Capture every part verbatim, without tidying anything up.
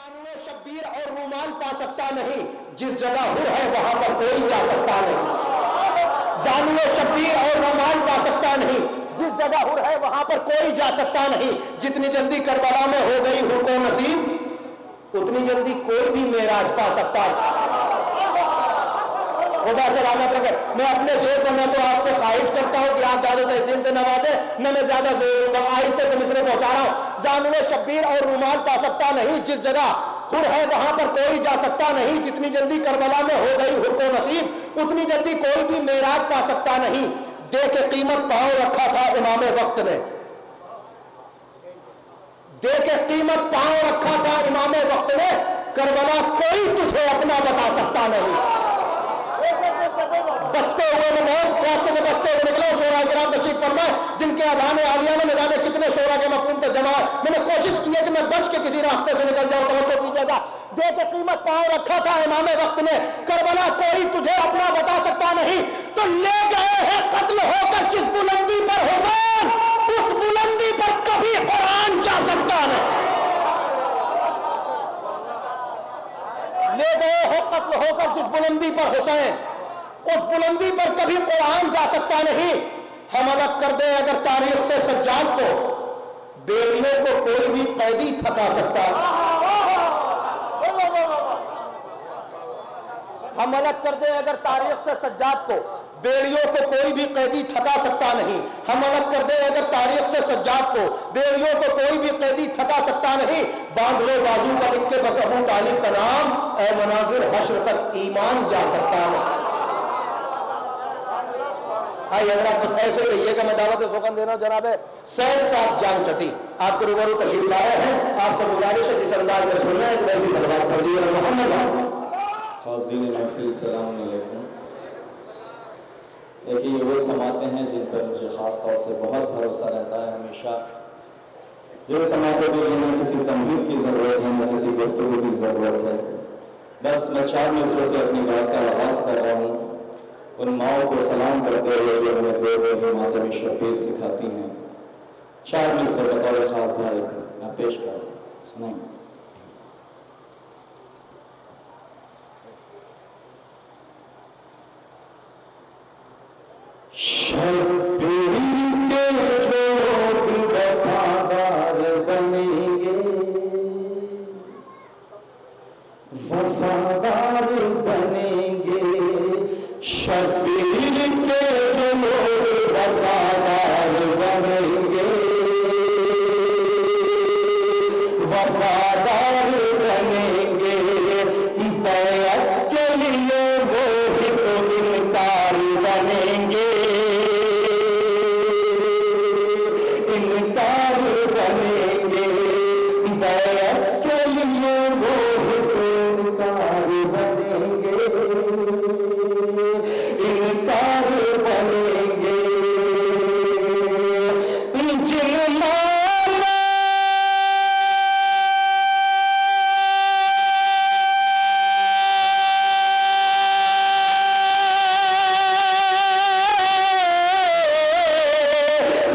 زانو شبیر اور رومال پا سکتا نہیں، جس جگہ حر ہے وہاں پر کوئی جا سکتا نہیں۔ زانو شبیر اور رومال پا سکتا نہیں، جس جگہ حر ہے وہاں پر کوئی جا سکتا نہیں۔ جتنی جلدی کربلا میں ہو گئی حر کو نصیب، اتنی جلدی کوئی بھی معراج پا سکتا ہے۔ خدا سلامت رکھے۔ میں اپنے زور پر، میں تو آپ سے خواہش کرتا ہوں کہ آپ زیادہ تحسین سے نوازیں، نہ میں زیادہ زور دوں گا، آہستہ سے مصرعے پہنچا رہا ہوں۔ زانو شبیر اور رومال پا سکتا نہیں، جس جگہ حر ہے وہاں پر کوئی جا سکتا نہیں۔ جتنی جلدی کربلا میں ہو گئی حر کو نصیب، اتنی جلدی کوئی بھی معراج پا سکتا نہیں۔ دے کے قیمت پاؤں رکھا تھا امام وقت نے، دے کے قیمت پاؤں رکھا تھا امام وقت نے، کربلا کوئی تجھے اپنا بتا سکتا نہیں۔ بچتے ہوئے میں بہت راستے سے بچتے ہوئے نکلا ہوں، شعراء کرام تشریف فرما ہے، جن کے اذان عالیہ میں نہ جانے کتنے شعراء کے مفہوم تھے جمع۔ میں نے کوشش کی ہے کہ میں بچ کے کسی راستے سے نکل جاؤں، توجہ کیجیے گا۔ دے کے قیمت پاؤں رکھا تھا امام وقت نے، کربلا کوئی تجھے اپنا بتا سکتا نہیں۔ تو لے گئے ہیں قتل ہو کر جس بلندی پر حسین، اس بلندی پر کبھی قرآن جا سکتا نہیں۔ لے گئے ہیں قتل ہو کر جس بلندی پر حسین، اس بلندی پر کبھی قرآن جا سکتا نہیں۔ ہم الگ کر دیں اگر تاریخ سے سجاد کو، بیڑیوں کو کوئی بھی قیدی تھکا سکتا۔ ہم الگ کر دیں اگر تاریخ سے سجاد کو، بیڑیوں کو کوئی بھی قیدی تھکا سکتا نہیں۔ ہم الگ کر دیں اگر تاریخ سے سجاد کو، بیڑیوں کو کوئی بھی قیدی تھکا سکتا نہیں۔ باندھ لو بازو کا لکھ کے بس ابو طالب کا نام، اے مناظر حشر تک ایمان جا سکتا نہیں۔ ہاں، یہ حضرات بس ایسے ہی رہیے گا، میں دعوت سخن دے رہا ہوں جناب سید صاحب جان سٹی آپ کے روبرو تشریف لائے ہیں، آپ سے گزارش ہے جس انداز میں سننا ہے ویسی سلوات پڑھیے۔ محمد۔ حاضرین محفل، السلام علیکم۔ دیکھیے، یہ وہ سماعتیں ہیں جن پر مجھے خاص طور سے بہت بھروسہ رہتا ہے ہمیشہ۔ جن سماعتوں کے لیے نہ کسی تمہید کی ضرورت ہے، نہ کسی گفتگو کی ضرورت ہے، بس میں چار مصروں سے اپنی بات کا آغاز کر رہا ہوں، ان ماؤں کو سلام کرتے ہوئے جو ہمیں دو دن ماتمی شبیر سکھاتی ہیں۔ چار مصرے بطور خاص بھائی میں پیش کر رہا ہوں، سنائیں۔ شبیر کے لوگ وفادار بنیں گے، وفادار بنیں گے۔ شبیر کے جو لوگ وفادار بنیں گے، وفادار بنیں گے، بیعت کے لیے وہ ہی تو انکار بنیں گے، انکار بنیں گے، بیعت کے لیے وہ ہی تو انکار بنیں گے، انکار بنیں گے۔ جن مانا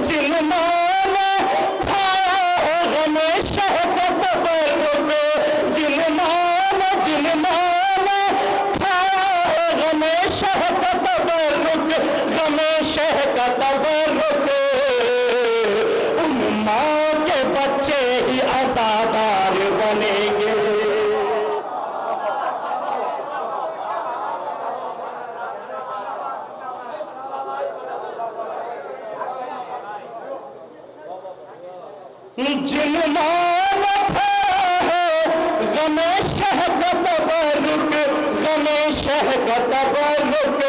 جن مانا کھایا ہے غم شہ کا تبرک، جن مانا، جن مانا کھایا ہے غم شہ کا تبرک، غم شہ کا تبرک، ان ماں کے بچے ہی عزادار بنیں گے۔ جن ماں نہ کھایا ہے غم شہ کا تبرک، غم شہ کا تبرک،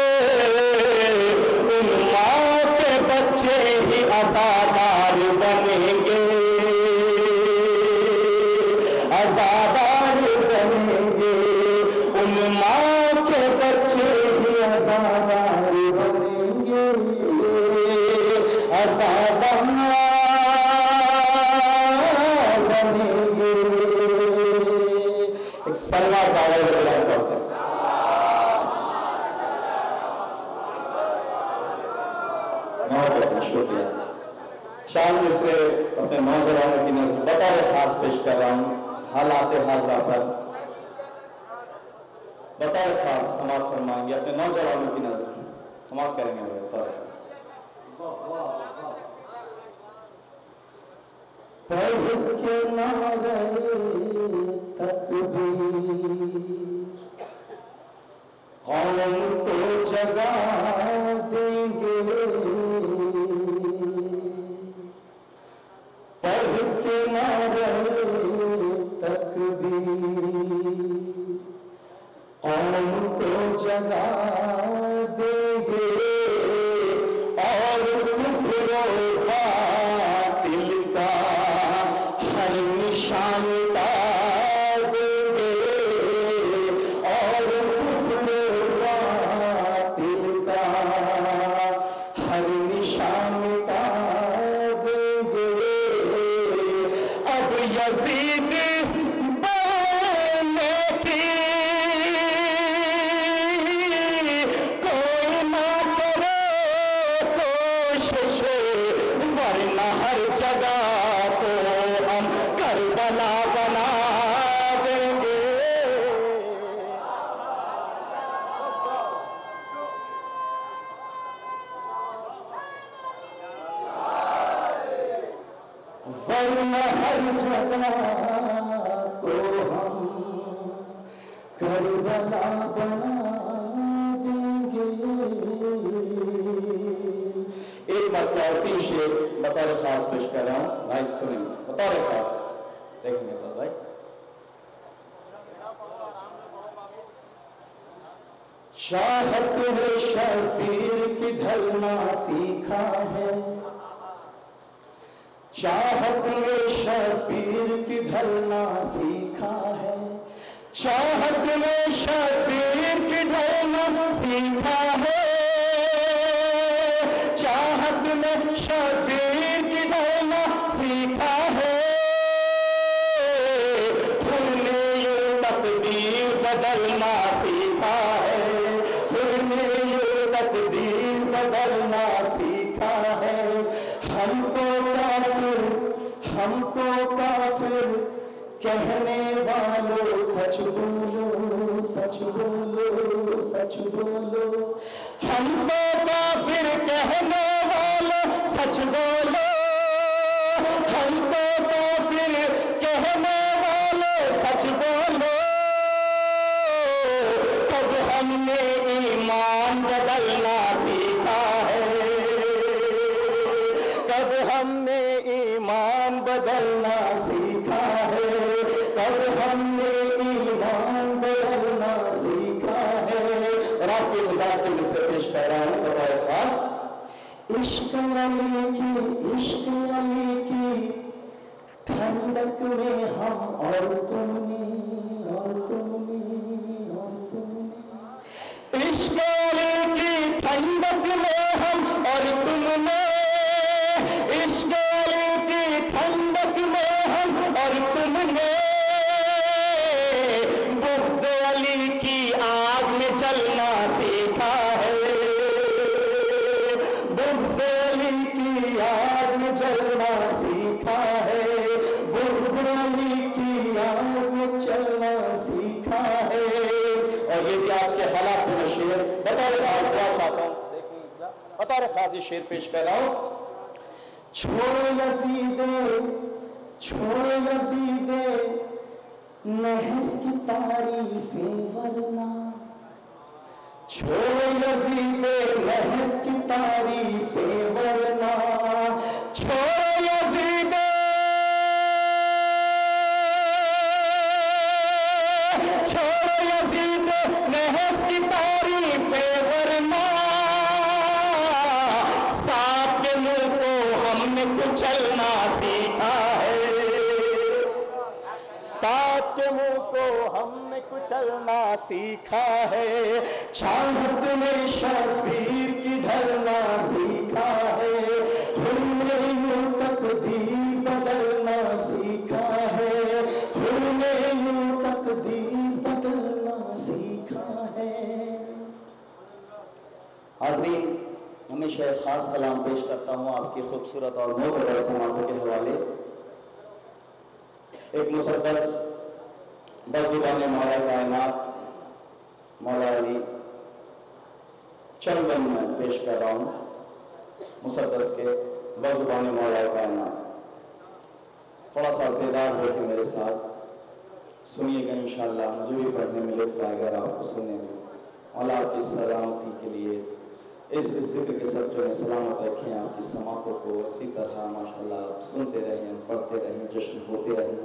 ان ماں کے بچے ہی عزادار بنیں گے، عزادار بنیں گے۔ ان ماں کے بچے ہی عزادار بنیں گے، عزادار بنیں گے۔ ایک سلوات دعوت بلند کرتے ہیں۔ بہت بہت شکریہ۔ چار مصرے اپنے نوجوانوں کی نظر بطور خاص پیش کر رہا ہوں۔ حالات حاضرہ پر بطور خاص سماعت فرمائیں گے، اپنے نوجوانوں کی نظر سماعت کریں گے بطور خاص۔ پڑھ کے نعرہ تکبیر قوم کو جگا دیں گے، پڑھ کے نعرہ تکبیر قوم کو جگا دیں گے، اور کفر و باطل کا ہر نشان مٹا دیں گے، اور کفر و باطل کا ہر نشان مٹا دیں گے۔ اب یزید بننے کی کوئی نہ کرے کوشش، ورنہ ہر جگہ کو ہم کربلا بنا دیں گے۔ ورنہ ہر جگہ کو ہم کربلا بنا دیں گے۔ ایک مرتبہ اور تین شعر بطور خاص پیش کر رہا ہوں، بھائی سنیں بطور خاص۔ دیکھیں گے تو بھائی، چاہت نے شبیر کی ڈھلنا سیکھا ہے، چاہت نے شبیر کی ڈھلنا سیکھا ہے، چاہت نے شبیر کی ڈھلنا سیکھا ہے، چاہت نے شبیر کی ڈھلنا سیکھا ہے، ہم نے یوں تقدیر بدلنا سیکھا ہے، ہم نے یوں تقدیر بدلنا سیکھا ہے۔ ہم کو کافر، ہم کو کافر کہنے والوں، سچ بولو، سچ بولو، سچ بولو۔ ہم کو کافر کہنے والوں، سچ بولو۔ ہم کو کافر کہنے والوں، سچ بولو۔ کب ہم نے ایمان بدلنا سیکھا ہے؟ کب ہم نے ایمان بدلنا سیکھا ہے؟ کب ہم نے ایمان بدلنا سیکھا ہے؟ اور آپ کے مزاج کے مصرعے پیش کر رہا ہوں بطور خاص۔ عشق علی کی، عشق علی کی ٹھنڈک میں ہم اور تم نے، اور تم نے، اور تم نے۔ عشق علی کی ٹھنڈک میں ہم اور تم نے، عشق علی کی ٹھنڈک میں ہم اور تم نے، بغض علی کی آگ میں جلنا سیکھا ہے، بغض علی کی آگ میں جلنا سیکھا ہے، بغض علی کی آگ میں جلنا سیکھا ہے۔ اور یہ بھی آج کے حالات میں شعر بطور خاص دعا چاہتا ہوں، دیکھیں، بطور خاص یہ شعر پیش کر رہا ہوں۔ چھوڑ یزید، چھوڑ یزید نحس کی تعریفیں ورنہ، چھوڑ یزید نحس کی تعریفیں ورنہ، چھوڑ یزید، چھوڑ یزید نحس کی تعریفیں ورنہ، سعد کے منہ کو ہم نے کچلنا سیکھا ہے، سعد کے منہ کو ہم نے کچلنا سیکھا ہے، چاہت نے شبیر کی ڈھلنا سیکھا ہے، ہم نے یوں تقدیر بدلنا سیکھا ہے، ہم نے یوں تقدیر بدلنا سیکھا ہے۔ حاضرین، ہمیشہ ایک خاص کلام پیش کرتا ہوں آپ کی خوبصورت اور معتبر سماعتوں کے حوالے۔ ایک مسدس بزبان مولا کائنات، مولا علی، چندن میں پیش کر رہا ہوں مسدس کے، بزبان مولا کائنات۔ تھوڑا سا بیدار ہو کے میرے ساتھ سنیے گا، انشاءاللہ مجھے بھی پڑھنے میں لطف آئے گا، آپ کو سننے میں۔ مولا آپ کی سلامتی کے لیے اس ذکر کے ساتھ جو ہے سلامت رکھیں آپ کی سماعتوں کو، اسی طرح ماشاءاللہ آپ سنتے رہیں، پڑھتے رہیں، جشن ہوتے رہیں۔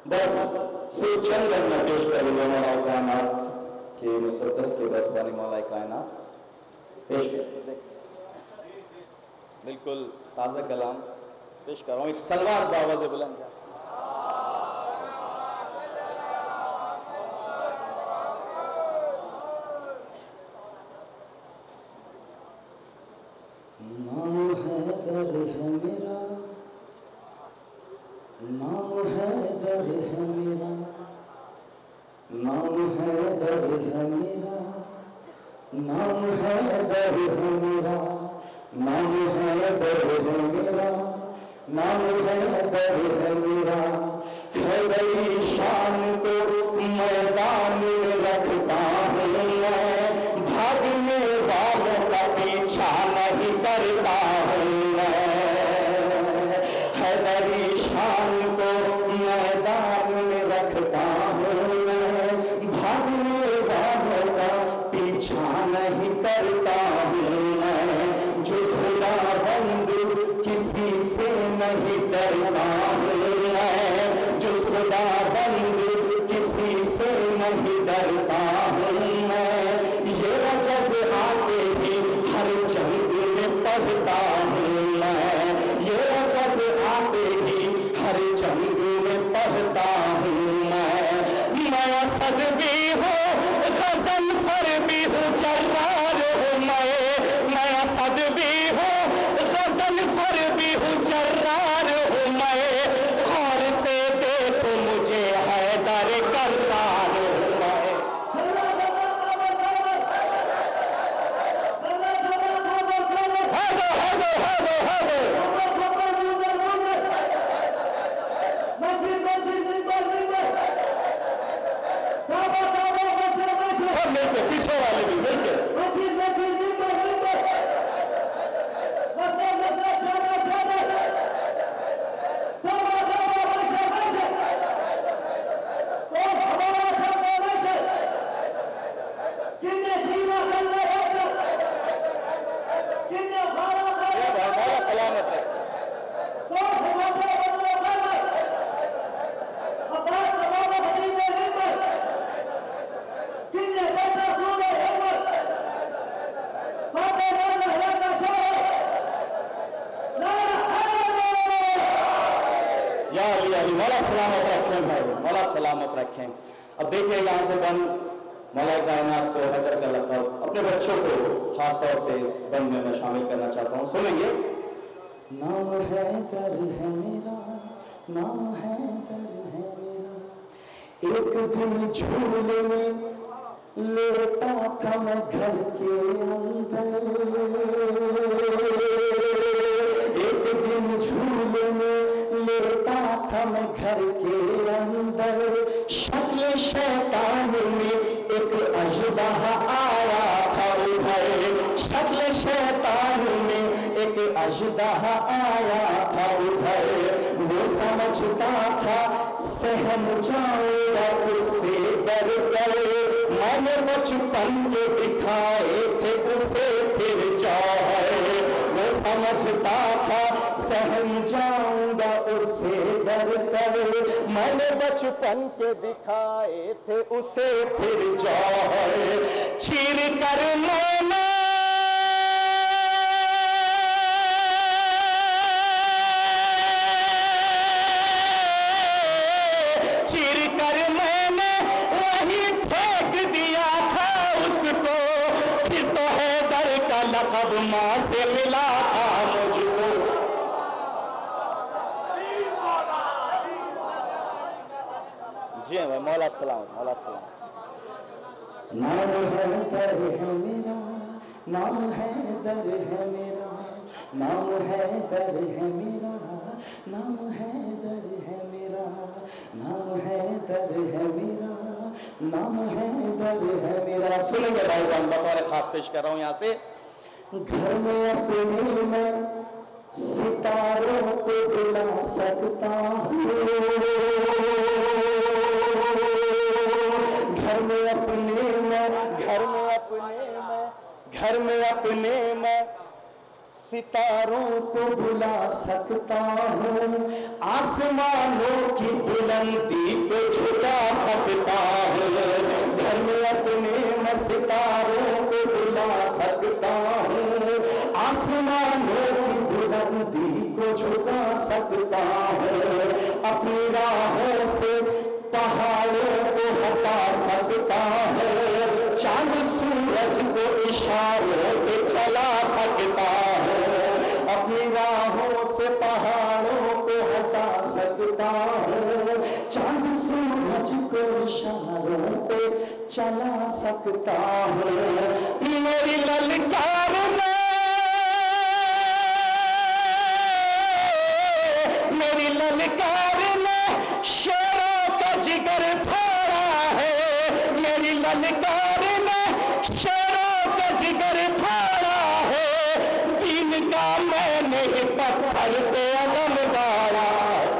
بس صرف چند لفظ میں پیش کروں گا مولا کائنات کے مسدس کے، بزبان مولا کائنات پیش کریں۔ بالکل تازہ کلام پیش کر رہا ہوں، ایک صلوات باواز بلند۔ نام حیدر ہے میرا، نام حیدر ہے میرا، نام حیدر ہے میرا، نام حیدر ہے میرا، نام حیدر ہے میرا، نام حیدر ہے میرا۔ حیدری شان کو میدان میں رکھتا ہوں میں، بھاگنے والوں کا پیچھا نہیں کرتا ہوں میں۔ حیدری شان کو میدان میں رکھتا ہوں میں، بھاگنے والوں کا پیچھا نہیں کرتا ہوں میں۔ جو خداوند کسی سے نہیں ڈرتا ہوں میں، جو خداوند کسی سے نہیں ڈرتا ہوں میں۔ یہ رجز آتے ہی ہر جنگ میں پڑھتا ہوں میں، یہ رجز آتے ہی ہر جنگ میں پڑھتا ہوں میں۔ میں اسد بھی ہوں، غضنفر بھی ہوں، جرار ہوں میں۔ میں اسد بھی ہوں، غضنفر بھی ہوں، جرار ہوں میں۔ غور سے دیکھ مجھے حیدر کرار ہوں میں۔ حیدر، حیدر، حیدر، حیدر۔ سب مل کے، پیچھے والے بھی مل کے۔ یہ بھائی، مولا سلامت ہے۔ یا علی، علی، مولا سلامت رکھیں بھائی، مولا سلامت رکھیں۔ اب دیکھیں، یہاں سے بند مولا کائنات کو حیدر کا لقب، اپنے بچوں کو خاص طور سے اس بند میں میں شامل کرنا چاہتا ہوں، سنیں گے۔ نام حیدر ہے میرا، نام حیدر ہے میرا، ایک دن جھولنے لیتا تھا میں گھر کے اندر، ایک دن جھولنے لیتا تھا میں گھر کے اندر، شکل شیطان میں ایک اژدہا آیا تھا ادھر، شکل شیطان میں ایک اژدہا آیا تھا ادھر، وہ سمجھتا تھا سہم جاؤں گا اس سے ڈر کر، میں نے بچپن کے دکھائے تھے اسے پھر جوہر، وہ سمجھتا تھا سہم جاؤں گا اس سے ڈر کر، میں نے بچپن کے دکھائے تھے اسے پھر جوہر، چیر کر میں نے، چیر کر میں نے وہیں پھینک دیا تھا اس کو، پھر تو حیدر کا لقب ماں سے ملا تھا مجھ کو۔ جی ہاں بھائی، مولا سلامت، مولا سلامت۔ نام حیدر ہے میرا، نام حیدر ہے میرا، نام حیدر ہے میرا، نام حیدر ہے میرا، نام حیدر ہے میرا۔ نام حیدر ہے میرا۔ سنیں گے بھائی بہن، بطور خاص پیش کر رہا ہوں یہاں سے۔ گھر میں اپنے میں ستاروں کو بلا سکتا ہوں۔ گھر میں اپنے میں، گھر میں اپنے میں، گھر میں اپنے میں ستاروں کو بلا سکتا ہوں، آسمانوں کی بلندی کو جھکا سکتا ہوں۔ گھر میں اپنے میں ستاروں کو بلا سکتا ہوں، آسمانوں کی بلندی کو جھکا سکتا ہوں۔ اپنی راہوں سے پہاڑوں کو ہٹا سکتا ہے، چاند سورج کو اشاروں پہ چلا سکتا ہے۔ اپنی راہوں سے پہاڑوں کو ہٹا سکتا ہے، چاند سورج کو اشاروں پہ چلا سکتا ہوں۔ میری للکار نے، میری للکار نے شیروں کا جگر پھاڑا ہے۔ میری للکار نے شیروں کا جگر پھاڑا ہے۔ دین کا میں نے پتھر پہ علم گاڑا ہے۔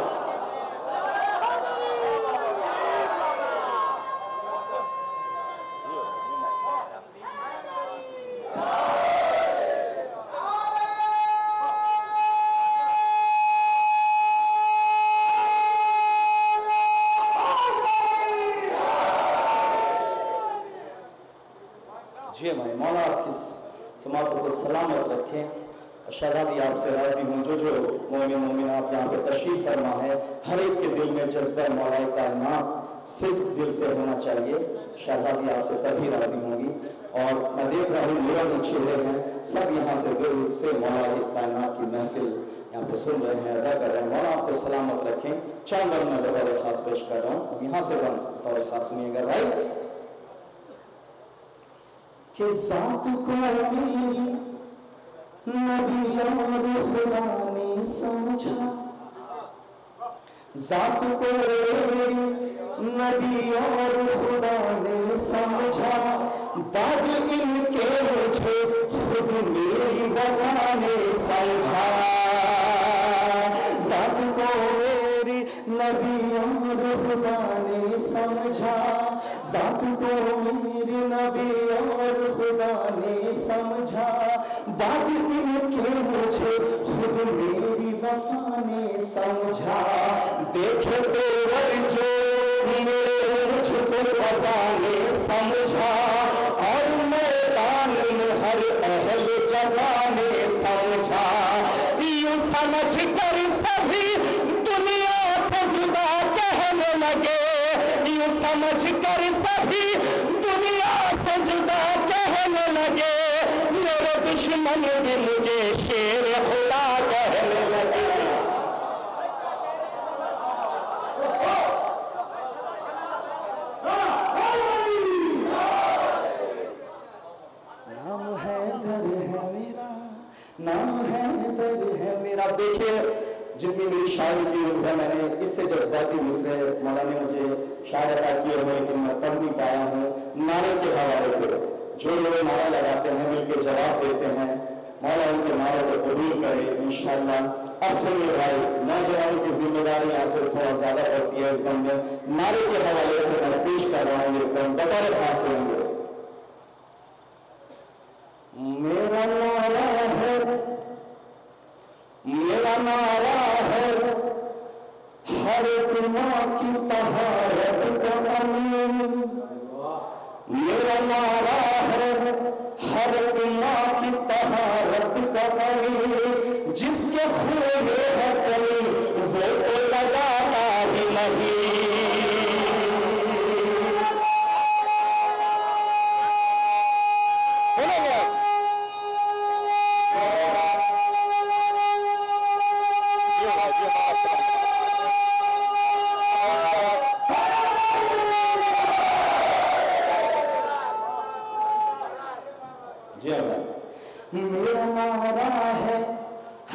جی بھائی، مولا آپ کی سماعتوں کو سلامت رکھیں۔ شہزادی آپ سے راضی ہوں، جو جو مومن مومنات یہاں پہ تشریف فرما ہے، ہر ایک کے دل میں جذبہ مولا کائنات صدق دل سے ہونا چاہیے۔ شہزادی آپ سے تبھی راضی ہوں گی۔ اور میں دیکھ رہا ہوں، نورانی چہرے ہیں، سب یہاں سے دل سے مولا کائنات کی محفل یہاں پہ سن رہے ہیں، ادا کر رہے ہیں۔ مولا آپ کو سلامت رکھیں۔ چند بند میں بطور خاص پیش کر رہا ہوں، اب یہاں سے بند بطور خاص سنیے گا بھائی۔ کہ ذات کو میری نبی اور خدا نے سمجھا، ذات کو میری نبی اور خدا نے سمجھا، بعد ان کے مجھے خود میری وفا نے سمجھا۔ ذات کو میری نبی اور خدا نے سمجھا، ذات کو میرے نبی اور خدا نے سمجھا، بعد ان کے مجھے خود میری وفا نے سمجھا۔ دیکھے تیور جو میرے مجھ کو قضا نے سمجھا، اور میدان میں ہر اہل جزا نے سمجھا۔ یوں سمجھ کر سبھی دنیا سے جدا کہنے لگے، یوں سمجھ کر سبھی دنیا سے جدا کہنے لگے، میرے دشمن بھی مجھے شیر خدا کہنے لگے۔ نام حیدر ہے میرا، نام حیدر ہے میرا۔ دیکھیے، جتنی میری شاعری کی عمر ہے، میں نے اس سے جذباتی مصرعے مولا نے مجھے شاعر عطا کیے ہوئے، لیکن میں پڑھ نہیں پایا ہوں۔ نعرے کے حوالے سے جو لوگ نعرہ لگاتے ہیں، مل کے جواب دیتے ہیں، مولا ان کے نعروں کو قبول کرے انشاءاللہ۔ اب سنیے بھائی، نوجوانوں کی ذمہ داری یہاں سے تھوڑا زیادہ ہوتی ہے اس بند میں۔ نعرے کے حوالے سے میں پیش کر رہا ہوں یہ بند، بطور خاص سنیں گے۔ میرا نعرہ ہے، میرا نعرہ ہے، ہر ایک ماں کی طہارت کا امین۔ میرا نعرہ ہے، ہر ایک ماں کی طہارت کا امین۔ جس کے خون میں ہے کمی، وہ تو لگاتا ہی نہیں۔ جی اللہ۔ میرا نعرہ ہے،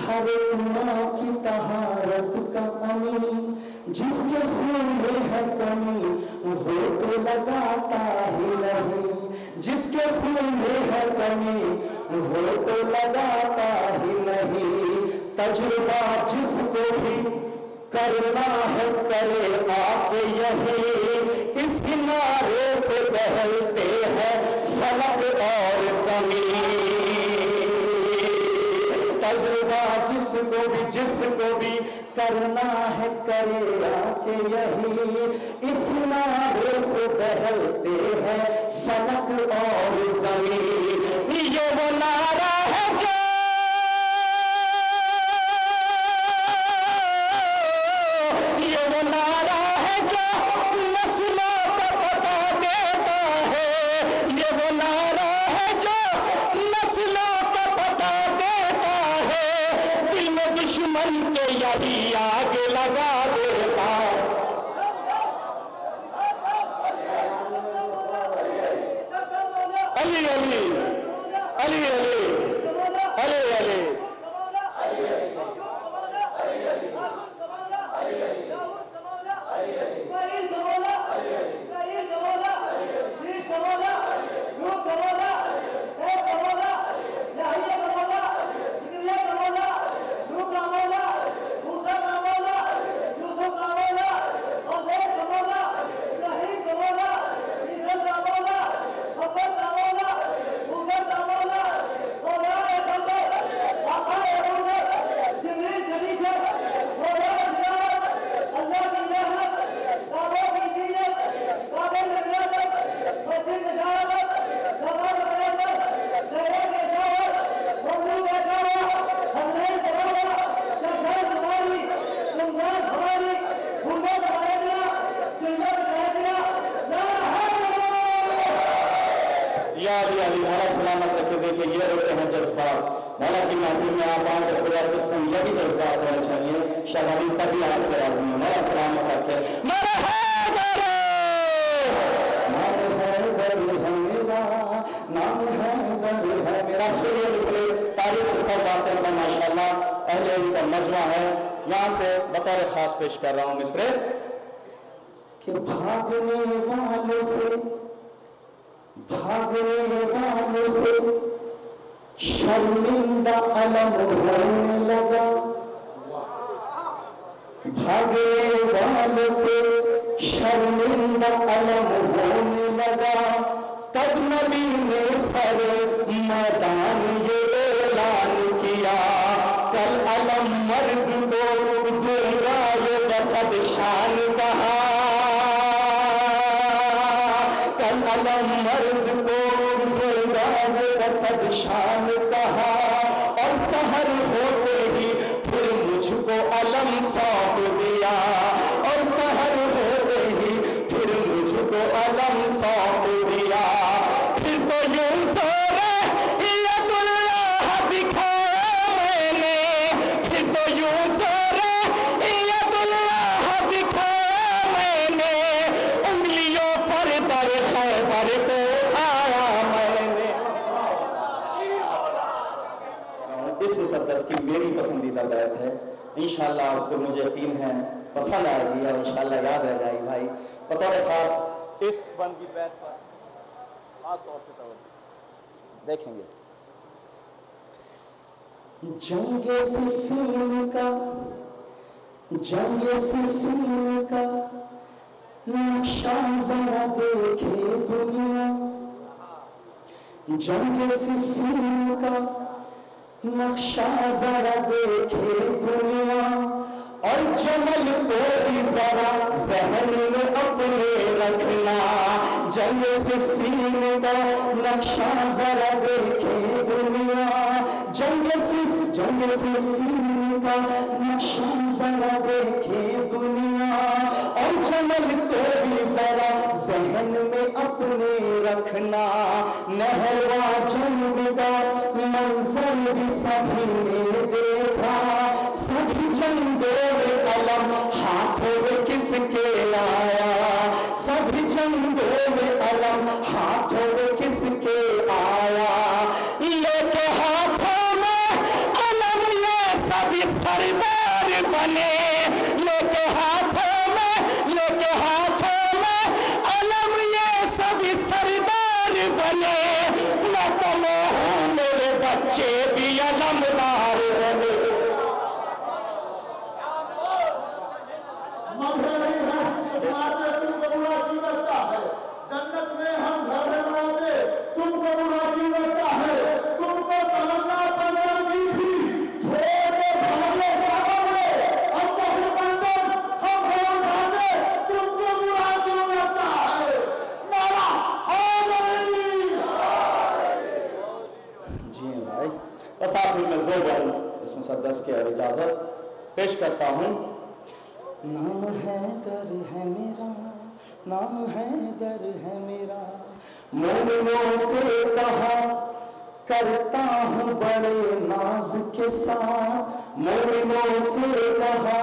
ہر ایک ماں کی طہارت کا امین، جس کے خون میں ہے کمی، وہ تو لگاتا ہی نہیں، جس کے خون میں ہے کمی، وہ تو لگاتا ہی نہیں۔ تجربہ جس کو بھی کرنا ہے، کرے آ کے یہی، اس نعرے سے بہلتے ہیں فلک اور زمین۔ تجربہ جس کو بھی، جس کو بھی کرنا ہے، کرے آ کے یہی، اس نعرے سے بہلتے ہیں فلک اور زمین۔ یہ وہ نعرہ ہے جو، یہ وہ نعرہ ہے جو نسلوں کو پتا دیتا ہے، یہ وہ نعرہ ہے جو نسلوں کو پتا دیتا ہے، دل میں دشمن کے یہی آگ لگا دیتا ہے۔ علی علی، علی علی، علی علی۔ یاد یاد مولا سلامت رکھے۔ دیکھیں، یہ ہوتے ہیں جذبات۔ مولا کی محفل میں آپ آئیں تو خدا کی قسم یہی جذبات ہونے چاہیے۔ شاہ علی تبھی آپ سے راضی ہیں۔ مولا سلامت رکھے۔ نعرہ حیدر! نام حیدر ہے میرا، نام حیدر ہے میرا۔ شعر مصرے تاریخ سے سب واقف ہے ماشاءاللہ۔ اہل علم کا مجمع ہے، یہاں سے بطور خاص پیش کر رہا ہوں مصرے۔ کہ بھاگنے والوں سے، بھاگنے والوں سے شرمندہ علم ہونے لگا۔ بھاگنے والوں سے شرمندہ علم ہونے لگا۔ تب نبی نے سر میدان یہ اعلان کیا، کل علم مرد کو دوں گا یہ بصد شان کہا۔ کل علم مرد کو دوں گا یہ بصد شان کہا۔ اور سحر ہوتے ہی پھر مجھ کو علم سونپ دیا، اور سحر ہوتے ہی پھر مجھ کو علم سونپ دیا۔ پھر تو یوں زور ید اللہ دکھایا میں نے، پھر تو یوں زور ید اللہ دکھایا میں نے، انگلیوں پر در خیبر کو اٹھایا میں نے۔ اس مسدس کی میری پسندیدہ بیت ہے، انشاءاللہ آپ کو، مجھے یقین ہے، پسند آئے گی اور انشاءاللہ یاد رہ جائے گی بھائی۔ بطور خاص اس بند کی بیت پر خاص طور سے توجہ دیکھیں گے۔ جنگ صفین کا، جنگ صفین کا نقشہ ذرا دیکھے دنیا، جنگ صفین کا نقشہ ذرا دیکھے دنیا، اور جمل کو بھی ذرا ذہن میں اپنے رکھنا۔ جنگ صفین کا نقشہ ذرا دیکھے دنیا، جنگ صف، جنگ صفین کا نقشہ ذرا دیکھے دنیا، اور جمل کو بھی ذرا ذہن میں اپنے رکھنا۔ نہروا جنگ کا منظر بھی سبھی نے دیکھا، سبھی جنگوں میں علم ہاتھوں میں کس کے آیا، سبھی جنگوں میں علم ہاتھوں میں کس کے آیا۔ لے کے ہاتھوں میں علم یہ سبھی سردار بنے، لے کے ہاتھوں میں، لے کے ہاتھوں میں علم اجازت پیش کرتا ہوں۔ نام حیدر ہے میرا، نام حیدر ہے میرا، مومنوں سے کہا کرتا ہوں بڑے ناز کے ساتھ، مومنوں سے کہا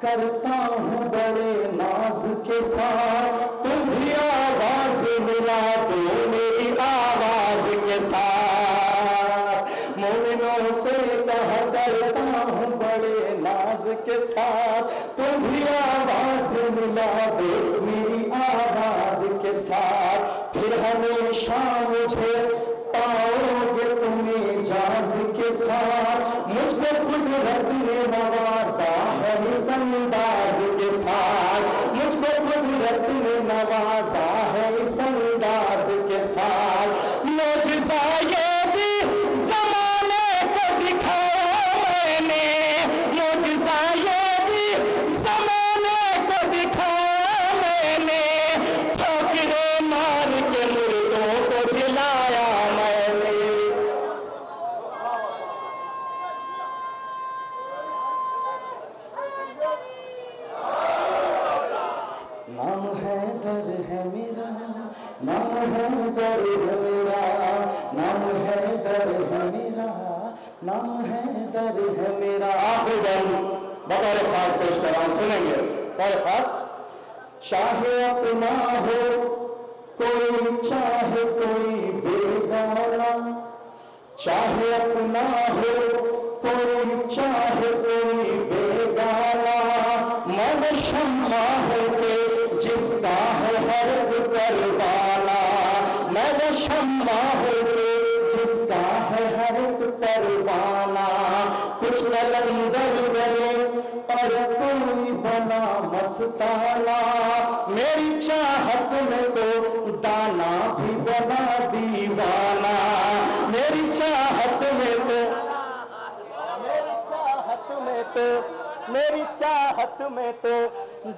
کرتا ہوں بڑے ناز کے ساتھ، تم بھی آواز ملا دو میری آواز کے ساتھ، مومنوں سے کہا کرتا ہوں بڑے ناز کے ساتھ، تم بھی آواز ملا دو میری آواز کے ساتھ، پھر ہمیشہ مجھے پاؤ گے تم اعجاز کے ساتھ، مجھ کو قدرت نے نوازا ہے اس انداز کے ساتھ، مجھ کو قدرت نے نوازا ہے اس انداز کے ساتھ، معجزہ یہ بھی زمانے کو دکھایا میں نے، معجزہ یہ بھی زمانے کو دکھایا میں نے، ٹھوکرے مار کے مردوں کو جلایا میں نے۔ نام حیدر ہے میرا، نام حیدر ہے میرا، نام حیدر ہے میرا، نام حیدر ہے میرا۔ آخری بند بطور خاص پیش کر رہا ہوں، سنیں گے بطور خاص۔ چاہے اپنا ہو کوئی، چاہے کوئی بیگانہ، چاہے اپنا ہو کوئی، چاہے کوئی بیگانہ، میں وہ شمع ہوں کہ جس کا ہے ہر ایک پروانہ، میں وہ شمع ہوں کہ جس کا ہے ہر ایک پروانہ، کچھ قلندر بنے اور کوئی بنا مستانہ، میری چاہت میں تو دانا بھی بنا دیوانہ، میری چاہت میں تو، میری چاہت میں تو، میری چاہت میں تو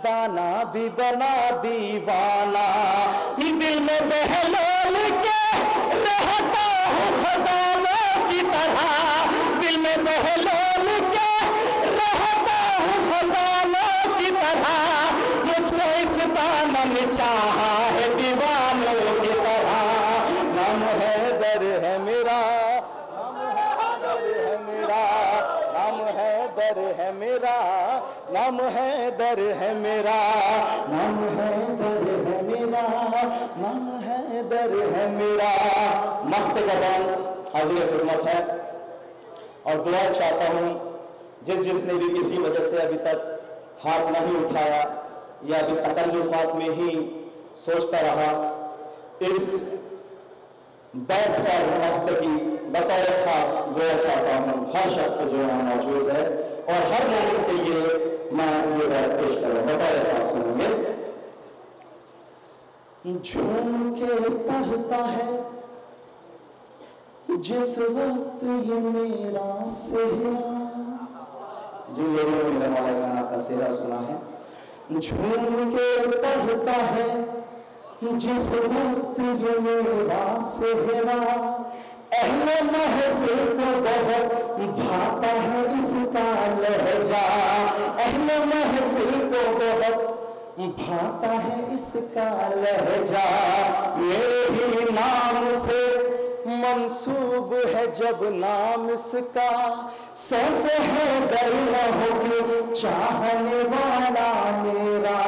دانا بھی بنا دیوانہ، دل میں بہلول کے رہتا ہوں خزانوں کی طرح، دل میں بہلول کے رہتا ہوں خزانوں کی طرح، مجھ کو اس دامن چاہا ہے دیوانوں کی طرح، نام حیدر ہے میرا، نام حیدر ہے میرا، نام حیدر ہے میرا، نام حیدر ہے میرا، نام حیدر ہے میرا، نام حیدر ہے میرا۔ مخت قدم حاضر خدمت ہے اور دعا چاہتا ہوں، جس جس نے بھی کسی وجہ سے ابھی تک ہاتھ نہیں اٹھایا یا ابھی تکلفات میں ہی سوچتا رہا، اس بیٹھ کر مخت کی بطور خاص دعا چاہتا ہوں، ہر شخص جو یہاں موجود ہے اور ہر مومن کے لیے میں یہ بیت پیش کروں، بطور خاص سنیں گے۔ جھوم کے پڑھتا ہے جس وقت یہ میرا سہرا، جن لوگوں نے میرا مولا کائنات کا سہرا سنا ہے، جھوم کے پڑھتا ہے جس وقت یہ میرا سہرا، اہل محفل کو بہت بھاتا ہے اس کا لہجہ، اہل محفل کو بہت بھاتا ہے اس کا لہجہ، میرے ہی نام سے منسوب ہے جب نام اس کا، سیف حیدر نہ ہو کیوں چاہنے والا میرا،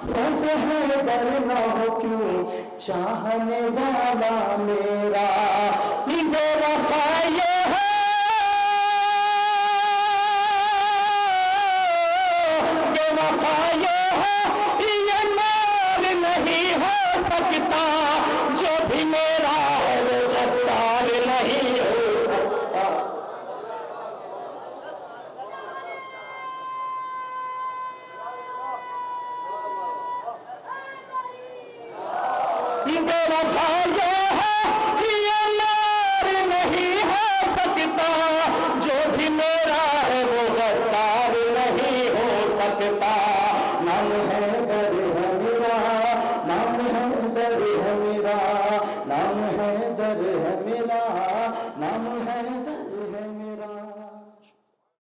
سیف حیدر نہ ہو کیوں چاہنے والا میرا، بے وفا یہ ہے، بے وفا یہ ہے، یہ مال نہیں ہو سکتا، جو بھی میرا ہے وہ غدار نہیں ہو سکتا۔ بے وفا